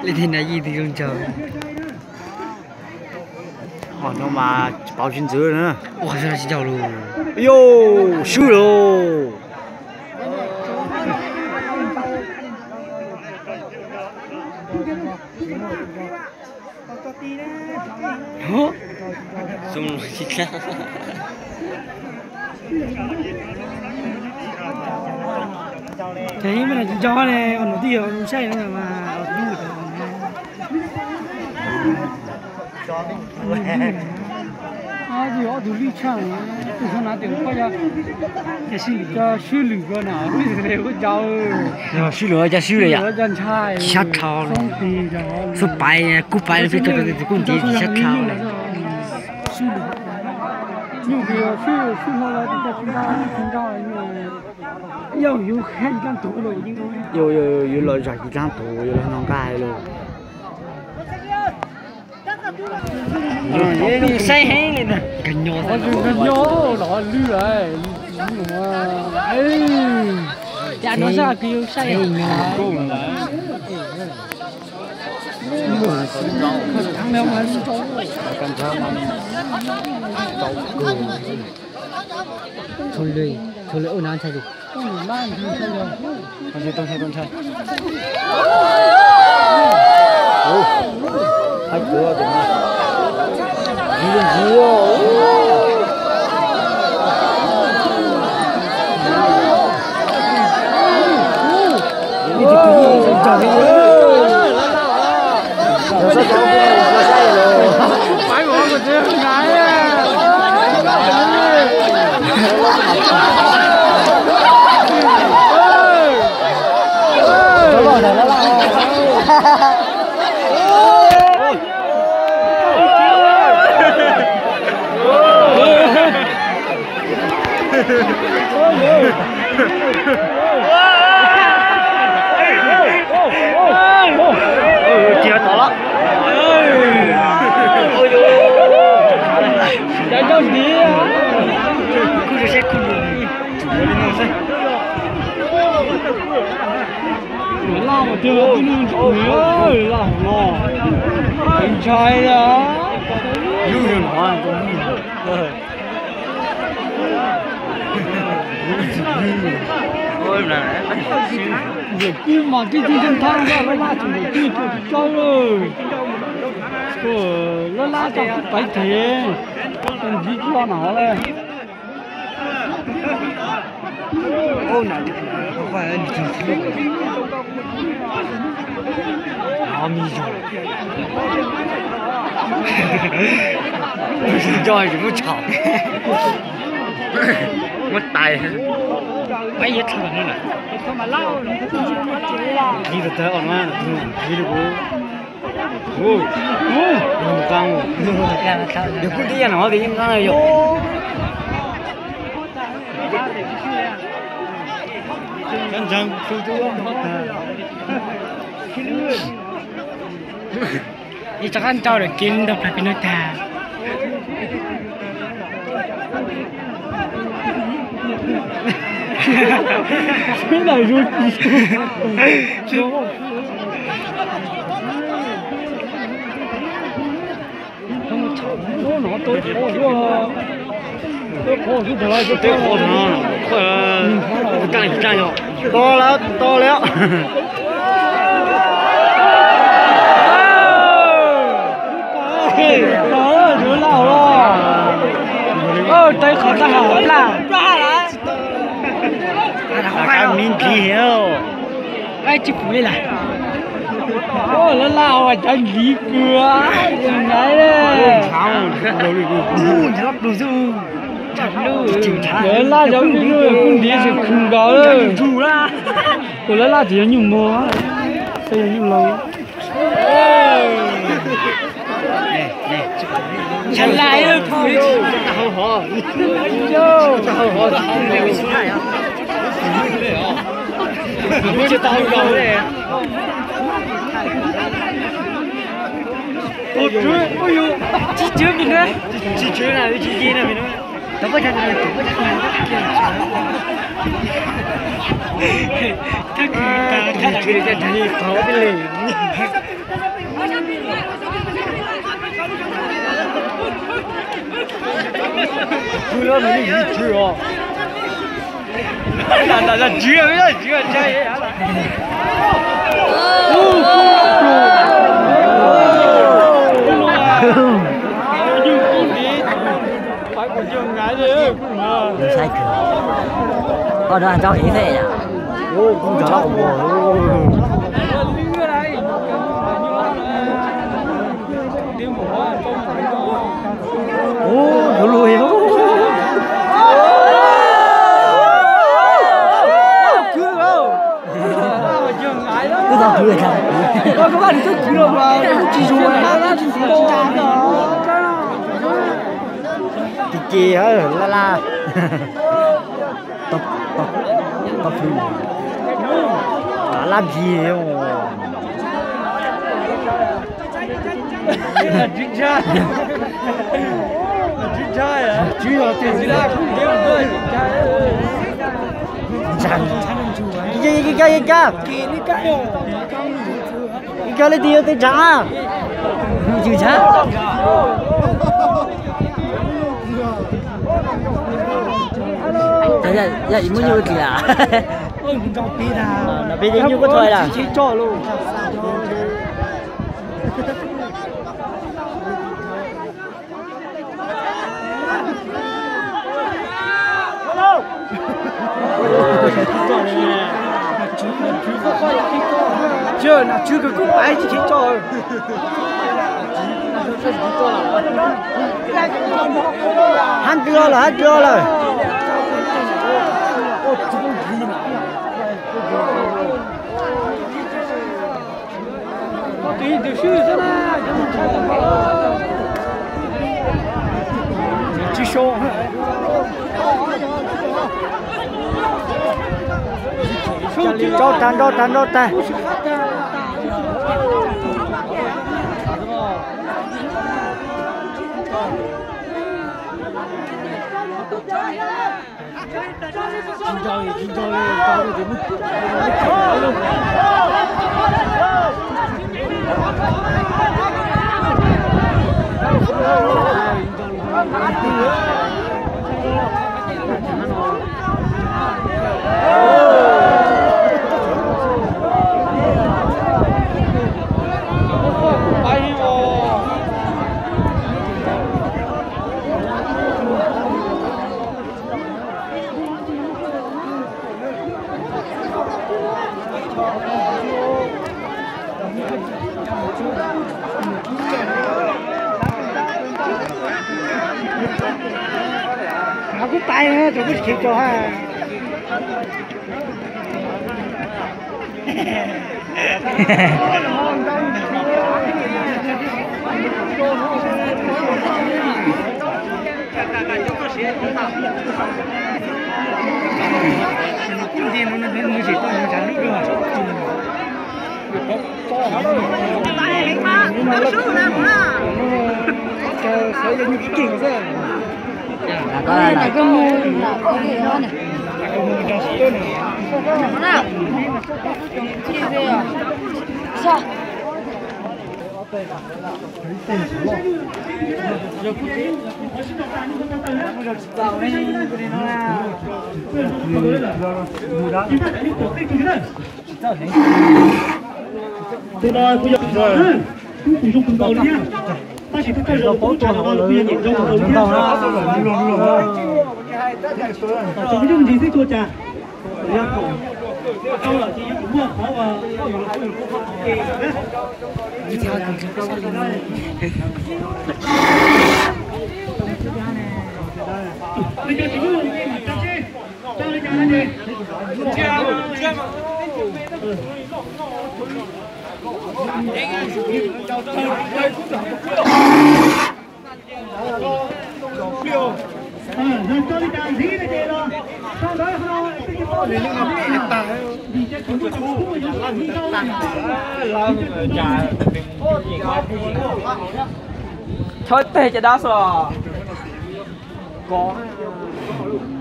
Leej twg na yij twg zoo nraug. Os, no mas pauv tsis ntxwv na. Ua tsis nraug lus. Yus swb lawm. Ces ib me no tsis nco ne, ua nus twb yog zoo saib no mas ua tus yus ob tug lij tshaj, tus xyov na tes koj yog cov swb lwm ko na, ua cov swb lwm cov swb li yom, sab dhau li. Xub pais kub pais li, tus kub ntiv sab dhau li. Yus los zam yus dlaab tus, yus los noj nqaij lawm. Saib heev li na. Nyob los lwj lawm. Cas no xwb kws yus saib. Txhua lwm, txhua lwm ua na ntshai li. Cia tod los. Kuj zoo seb kuj zoo. Laj mas tiag, tib neeg ntxim laj hov no, ntshai a. Ntawm kub mas tib tug ntxhab ntxhab laj laj tseem ntawm kub tsis tsaub lawm. Laj laj coj kub paiv thev, ntxiv kub los na hov lawm. Nco tsis muab tshau, muab tais, ib yam tshau no na. Ntxiv tag tag os na, ntxiv li kuv. Yog kuj tib yam no ces yeej no yog. Ib rov qab nrau lawm kiag ntau plaws pem no tag. Xwb ntawm zoo. Teb qhuav tag no, teb qhuav tag no, tsis tsaa yog to lawm, to lawm. Laj, tais qhov tag hauv plaj. Kab me ntsis. Tsis pum li lawm. Laj laj uas cov ntxiv kws naiv, laj cov phooj ywg kuj ntiav tsis khw nkaus lawm. Kuv laj laj tsis yog nyuj muag, yog nyuj laus. Tsis tswv, tsis tswv na, tsis ci na. Saib kawg. Koj no tau ib teg. Ub, kuv cov loj ua. Ub, lub lub. Twb tau kwv, koj vaj twb kwv los mas tsis zus. Ces ces laj laj. Tau pw lab npig. Ib co leej twg yuav teb ntshav? Ib co leej twg yuav teb ntshav? Yog ib muab nyuj ua dlis lawm. Peb nyuj koj tho lawm. Hab dlua lawm, hab dlua lawm. Nrau tag, nrau tag, nrau tag. Kuv tais, kuv tsis tso ha. Tus no kuv yog tus zoo, tus zoo tus nkaus li thiab, tab sis tus koj zoo tus tshaj no kuj yog niam zoo tus nkaus li thiab. Tus zoo ntsis xwb tua cas, yog thaum tau lawm ces yuav tsum muaj qhov uas koj yuav los ua yus qhov ke na. Chob teg caj dab xwb os. Kov.